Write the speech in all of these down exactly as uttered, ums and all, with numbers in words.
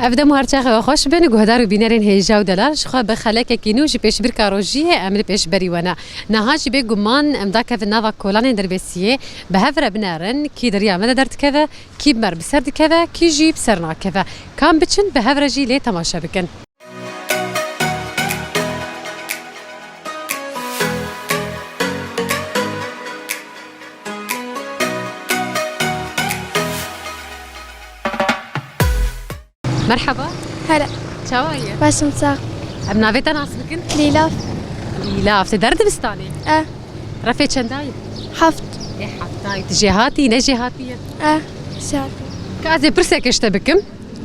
Ev dem û her çaxê we xweş bin, guhdar û bînerên hêja û delal, ji xwe bi xelekekî nû ji pêşbirka rojiyê em li pêşberî we ne. Niha jî bêguman em dakevin nava kolanên Dirbêsiyê, bi hev re binerin, kî di riya me de derdikeve, kî bi me re bi ser dikeve, kî jî bi ser nakeve. Kam biçin, bi hev re jî lê temaşe bikin. Merhaba. Hele. Çawa ye? Baş im, sax. Em navê te nas bikin? Lîlaf. Lîlaf. Te der dibistanê? E. Refê çendayî? Heft. Ê, heftayî. Tu jêhatî, ne jêhatî ye? E, jêhatî. Ka ez ê pirseke ji te bikim.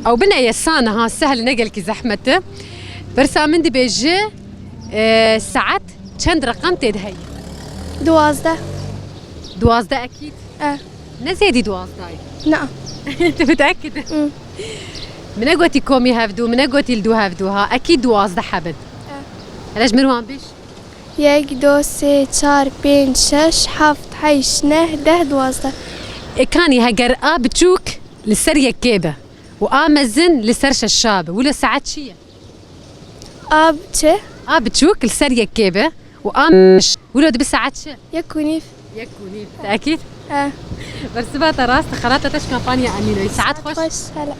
Ew bine ye sane ha, sehl ne gelkî zehmet e. Pirsa min dibêje, e, saet çend reqem tê de heye? Duwazdeh. Duwazdeh ekîd? E. Ne zêdî duwazdeh ye? Na. Tu bitekî de. Hmm. Min negotî komî hevdû, min negotî li dû hevdû ha. Ekîd duwazdeh hebin. E. Hele ji min wan bêj. Yek, do, sê, çar, pênc, şeş, heft, heşt, neh, deh, duwazdeh. Ê kanî heger a biçûk li ser yekê be û a mezin li ser şeşa be, wilo saet çi ye? A çi? A biçûk li ser yekê be û a mezin, wilo dibe saet çi? Yek û nîv. Yek û nîv. Tekîd? He. Bersiva te rast, xelata te ji kampanya Emînoyê. Saet xweş. Xweş, hele.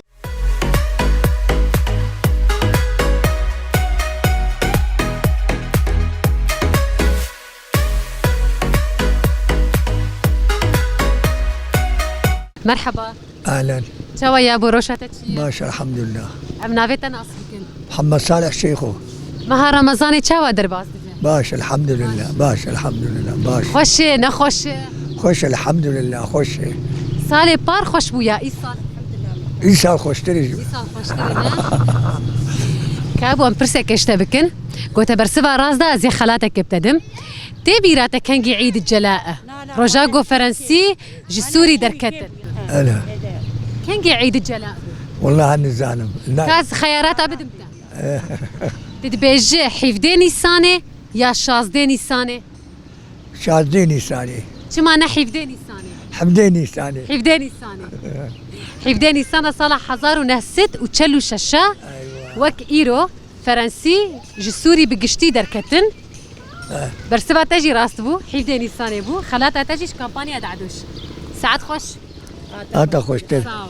Merhaba. Ahlen. Çawa ya bo, roşa te çi ye? Baş, elhamdülillah. Em navê te nas bikin. Muhammed Salih Şeyxo. Meha Remezanê çawa derbas dibe? Baş, elhamdülillah. Baş, elhamdülillah. Baş. Xweş e, nexweş e? Xweş, elhamdülillah, xweş e. Salê par xweş bû ya, îsal? Îsal xweştir e. Îsal xweştir e, ne? Ka bo em pirseke ji te bikin. Gote bersiva rast da, ez ê xelatekê bi te dim. Tê bîra te kengî Îd Cela e? Roja ku Ferensî ji Sûrî derketin. Ele. Kengî Îd Cela bû? Wallahî nizanim. Na- Ka ez xeyarata bidim te. Tu dibêje hîvdê Nîsanê ya şazdê Nîsanê? Şazdê Nîsanê. Çima ne hîvdê Nîsanê? Hîvdê Nîsanê. Hîvdê Nîsanê. Hîvdê Nîsana sala hezar û neh sed û çel û şeş a, eywa, wek îro Ferensî ji Sûrî bi giştî derketin. Eh. Bersiva te jî rast bû, hîvdê Nîsanê bû. Xelata te jî ji kampanya Da'duş. Saet xweş. Hata xweştir. Sağ ol.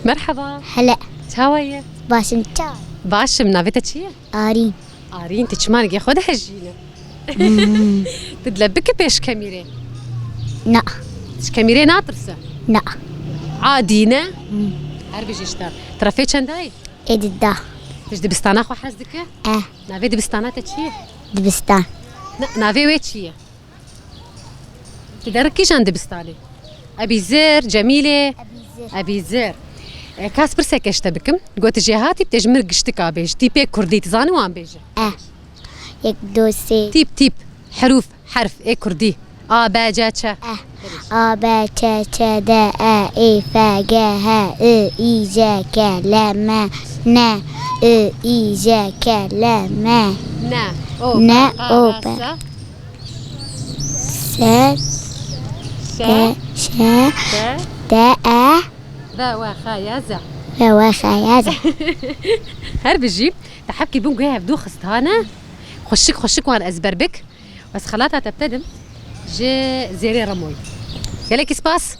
Merhaba. Hele. Çawa ye? Baş im, çawa? Baş im, navê te çi ye? Arîn. Arîn, tu çima nigê xwe dihejîne? Hmm. Tu dilebik î pêş kemîrê? Na. Ji kemîrê natirse? Na. Adî ne? Hmm. Her bijî ji te. Tu refê çendayî? Ê di da. Tu ji dibistana xwe hez dike? Eh. Navê dibistana te çi ye? Dibistan. Na, navê wê çi ye? Tu deri kîjan dibistanê? Ebîzir, Cemîlê? Ebîzir. Ebîzir. E, ka ez pirseke ji te bikim. Got tu jêhatî, tu ji min giştika bêj. Tîpê kurdî, tu zanî wan bêje? Eh. Yek, do, sê. Tîp, tîp. Herûf, herf, ê kurdî. A, B, C, Ç. Eh. A, B, Ç, Ç, D, E, Ê, F, G, H, I, Î, J, K, L, M, N, Ö, Î, J, K, L, M. Ne, o, ne, be, o, be. Sa. Se, şe, şe, şe, de, de, e. Ve, we, xe, ye, ze. Ve, we, xe, ye, ze. Her bijî, te hevkî bin guhê hevdû xist ha, ne? Xweşik, xweşik wan ezber bik. Ez xelata te bi te dim ji Zêrê Remoyî. Gelekî spas.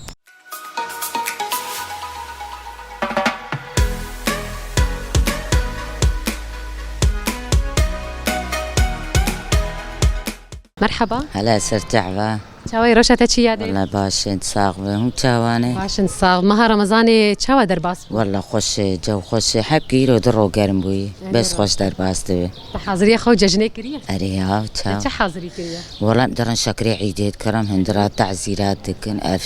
Merhaba. Hela ser tehva. Çawa yî, roşa te çi yadê? Walla baş in, sax be. Hûn çawa ne? Baş in, sax. Meha Remezanê çawa derbas bû? Walla xweş e, cew xweş e. Hepkî îro du ro germ bûyî. Bes xweş derbas dibe. Te haziriya xwe û cejnê kiriye? Erê ya, çaw. Te çi hazirî kiriye? Wela em derin şekerê îdê dikerin, hindira tezîrat dikin, ev.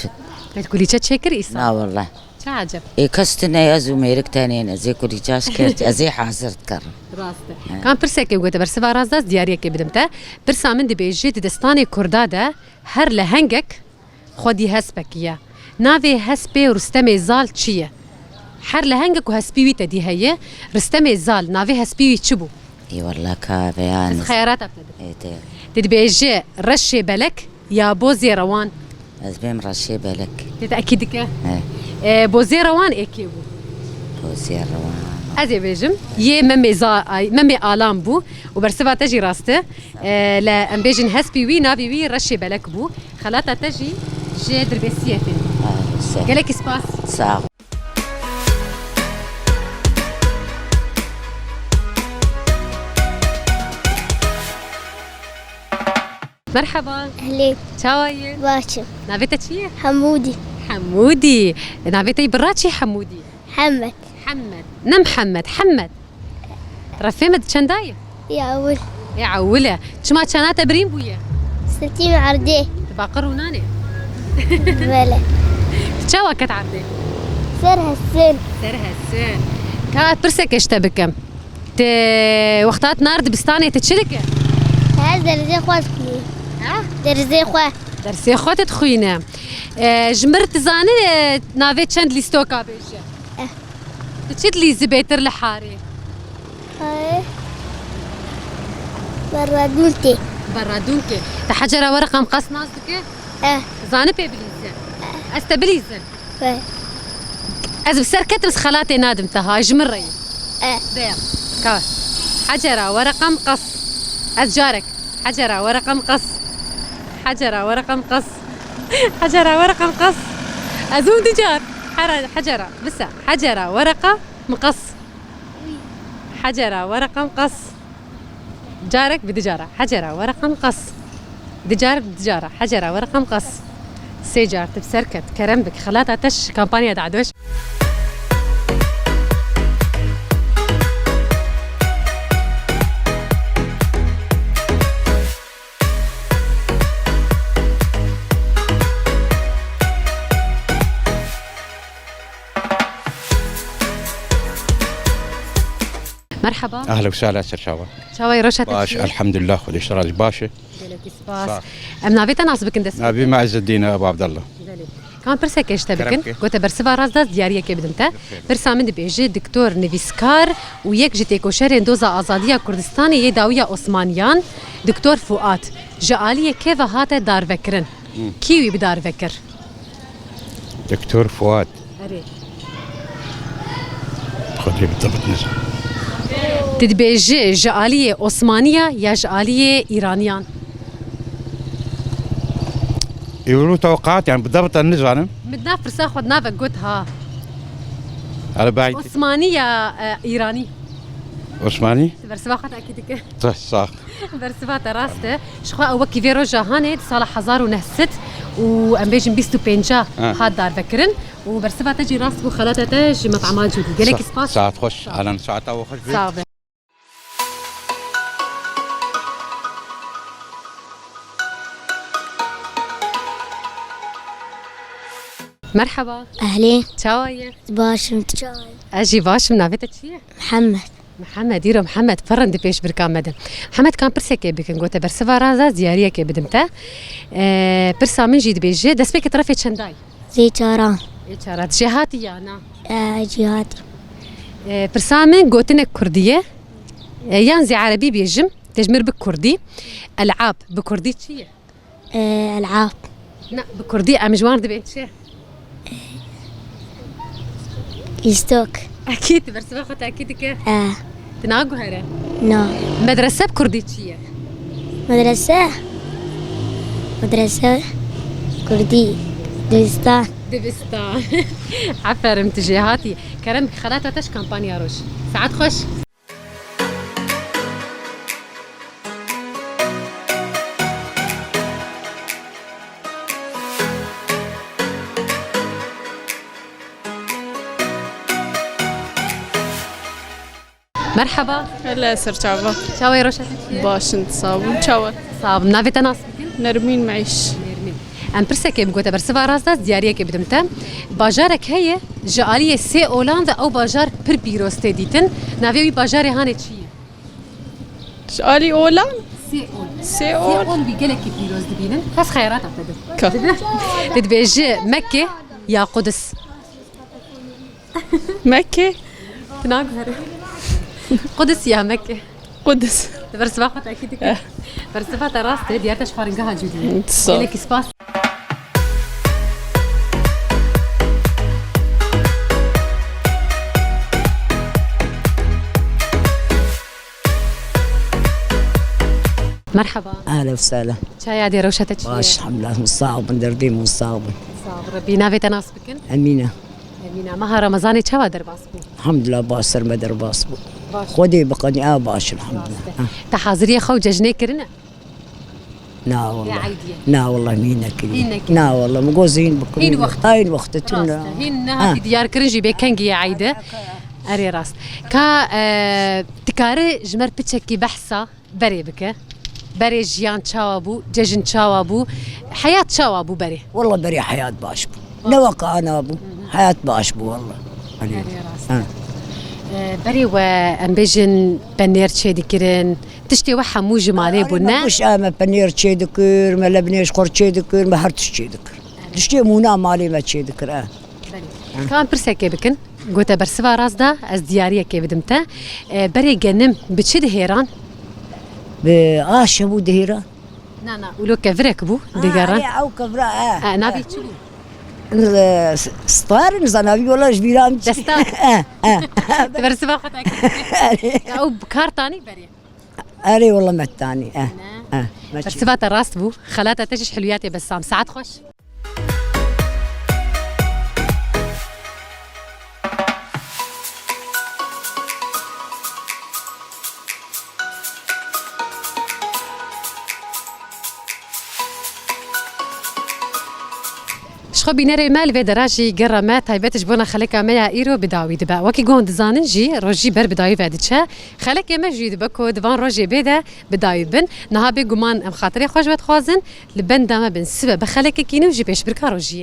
Te kulîçe çêkir îsal? Na wela. Çi eceb. Ê kes tune ye, ez û mêrik tenê ne, ez ê kulîçe şikir, ez ê hazir dikerim. Rast e. He. Kam pirsekê gote bersiva rast da, ez diyariyekê bidim te. Pirsa min dibêje, di distanê kurda de her lehengek xwedî hespekî ye. Navê hespê Rustemê Zal çi ye? Her lehengek û hespî wî te dî heye. Ristemê Zal, navê hespî wî çi bû? Ê wella ka veya Ez nis- xeyarata te dikim. Ê te. Te dibêje reşê belek ya bozê rewan. Ez bêm reşê belek. Te te'kîd dike? He. E, bozê rewan ê kê bû? Bozê rewan. Ez ê bêjim. Yê Memê Za-, ay, Memê Alan bû û bersiva te jî rast e. E, le em bêjin hespî wî, navê wî reşê belek bû. Xelata te jî ji Dirbêsiyê tê. Ay, se- Gelekî spas. Sağ ol. Merhaba. Ehlê. Çawa yî? Baş im. Navê te çi ye? Hemûdî. Hemûdî. Navê te yî bira çi Hemûdî? Hemed. Hemed. Ne Mihemed, Hemed. Refê me di çenda ye? Ê ewil. Ê ewil e. Çima çanda te birîn bûye? Sirtî me erdê. Tu baqir û nanê? Bele. Çawa ket erdê? Ser hesin. Ser hesin. Ka pirseke ji te bikim. Te wexta tu nar dibistanê tu çi dike? Ez derzê xwe dixwînim. Ha? Derzê xwe. Dersê xwe tu dixwîne. E, ji mir dizanî, e, navê çend lîstoka bêje? Eh. Tu çi dilîzî bêtir li harê? Harê. Berradûn tê. Berradûn tê. Te hecera wereqa miqas nas dike? Eh. Zanî pê bilîzî? Eh. Ez te bilîzim. Ve. Ez bi ser ketim, ez xelatê nadim te ha, ji min re yî. Eh. De ya. Ka. Hecera wereqa miqas. Ez carek. Hecera wereqa miqas. Hecera wereqa miqas. Hecera wereqa miqas. Ez hûn du car. Hera-, hecera. Bisa. Hecera wereqa miqas. Hecera wereqa miqas. Carek bi du cara. Hecera wereqa miqas. Du car bi du cara. Hecera wereqa miqas. Sê car tu bi ser ket. Kerem bik. Xelata te ji kampanya dadoş. Merhaba. Ehlen we sehlen, ser çava. Çawa yî, roşa te çi ye? Baş, elhamdulillah, Xwedê ji te razî, baş e. Gelekî spas. Sağ ol. Em navê te nas bikin dest pê? Navê me Ezzedîn e, Abu Abdallah. Belê. Kan pirseke ji te bikin, gote bersiva rast da ez diyariyekê bidim te. Pirsa min dibêje, diktor, nivîskar û yek ji têkoşerên doza azadiya Kurdistanê yê dawiya Osmaniyan, Diktor Fuat, ji aliyê kê ve hate darvekirin? Hı. Kî wî bi darve kir? Doktor Fuat. Erê. Xwedê bi dibit nizanim. Tu dibêjî ji aliyê Osmaniya ya ji aliyê Îraniyan? Ewro tewqat, yani bi dibit nizanim. Min nav pirsa xwe nave got ha. Hele ben Osmaniya, e, Îranî. Osmanî? Bersiva xwe tekî dike. Te sax. Bersiva te rast e. Ji xwe ew wekî vê roja hanê di sala hezar û neh sed û em bêjin bîst û pênca Ha. hat darvekirin û bersiva te jî rast bû, xelata te ji met'ema Cûdî. Gelekî Sa-, spas. Saet xweş. Sağ ol. Alen saeta we xweş be. Sağ be. Merhaba. Ehlê. Çawa ye? Baş im, tu çawa yî? Ez jî baş im. Navê te çi ye? Mihemed. Mihemed, îro Mihemed, pir rind pêşbirka me de. Mihemed, kan pirsekê bikin, gote bersiva raza ziyariyekê bidim te. Ee, pirsa min jî dibêje, destpêkê terefê çendayî? Zê çaran. Ê çara. Jêhatî ya na? Ee, jêhatî. Ee, pirsa min gotinek kurdî ye. Ee, yan zî erebî bêjim, te ji mir bi kurdî. El'ab, bi kurdî çi ye? Ee, el'ab. Na, bi kurdî em ji wan dibên çi? Lîstok. Ekîd, bersiva xwe tekîd dike. Eh. Tu naguhere? Na. Medrese bi kurdî çi ye? Medrese? Medrese kurdî. Dibistan. Dibistan. Aferin, tu jêhatî. Kerem bike, xelata te ji kampanya roj. Saet xweş. Merhaba. Hele ser çava. Çawa yî, roşa te çi ye? Baş in, sağ bûn. Çawa? Sağ bûn. Navê te nas bikin? Nermîn Meîş. Nermîn. Em pirsekê min gote bersiva rast da, diyariyekê bidim te. Bajarek heye, ji aliyê sê olan ve ew bajar pir pîroz tê dîtin. Navê wî bajarê hanê çi ye? Ji alî olan? Sê ol. Sê ol. Sê ol wî gelekî pîroz dibînin. Kes xeyrata te din. Ka. Te dibêje Mekke ya Qudus. Mekke. Tu naguherî. Qudus ya Mekke. Qudus. Di bersiva xwe tekî dike. Eh. Bersiva te rast e, diyar te ji xwaringeha cûdî ye. Sağ ol. Gelekî spas. Merhaba. Ehlen we sehlen. Çaya dê, rewşa te çi ye? Baş, elhamdulillah. Sağ olun, derdê min sağ olun. Sağ ol, Rebî. Navê te nas bikin? Emîne. Emîne. Meha Remezanê çawa derbas bû? Elhamdulillah, baş ser me derbas bû. Baş. Xwedê biqenî, a baş, elhamdulillah. Rast e. Ha. Te haziriyê xwe û cejnê kirine? Na, wallah. Ya eydiyê? Na, wallah, hîn nekirî. Hîn nekirî. Na, wallah, min got hîn bikim. Hîn wext. Hîn wext, tu. Rast e. Hîn nehatî diyarkirin jî bê kengî ye eyde. Erê rast. Ka, e, dikare ji me re piçekî behsa berê bike? Berê jiyan çawa bû? Cejin çawa bû? Heyat çawa bû berê? Wallah berê heyat baş bû. Ne wek ana bû. Heyat baş bû wallah. Erê. Erê rast. Ha. E, berê we em bêjin penêr çêdikirin. Tiştê we hemû ji malê bû, ne? Kuş, e, me penêr çêdikir, me lebnêj xwar çêdikir, me her tişt çêdikir. Tiştê mûna malê me çêdikir, e. Belê. Ka em pirsekê bikin, gote bersiva rast da, ez diyariyekê bidim te. E, berê genim bi çi dihêran? Bi aş hebû dihêran. Na, na, ulo kevirek bû, digeran. Ha, ew kevira, e. E, navê çi bû? E, s-, star, nizan navî wala ji bîra min çi. Destan. E, e. Di bersiva xwe tekî. Ew bi kar tanî berê. Erê, wala me tanî, e. Ne? E, me çi. Bersiva te rast bû. Xelata te jî ji hilwiyatê Bessam. Saet xweş. Ji xwe bînerê me li vê dera jî gera me taybet ji bona xeleka me ya îro bi dawî dibe. Wekî ku hûn dizanin jî rojî ber bi dawî ve diçe. Xelekê me jî dibe ku di van rojê bê de bi dawî bin. Niha bêguman em xatirê xwe ji we dixwazin. Li benda me bin, sibe bi xelekekî nû jî pêşbirka rojiyê.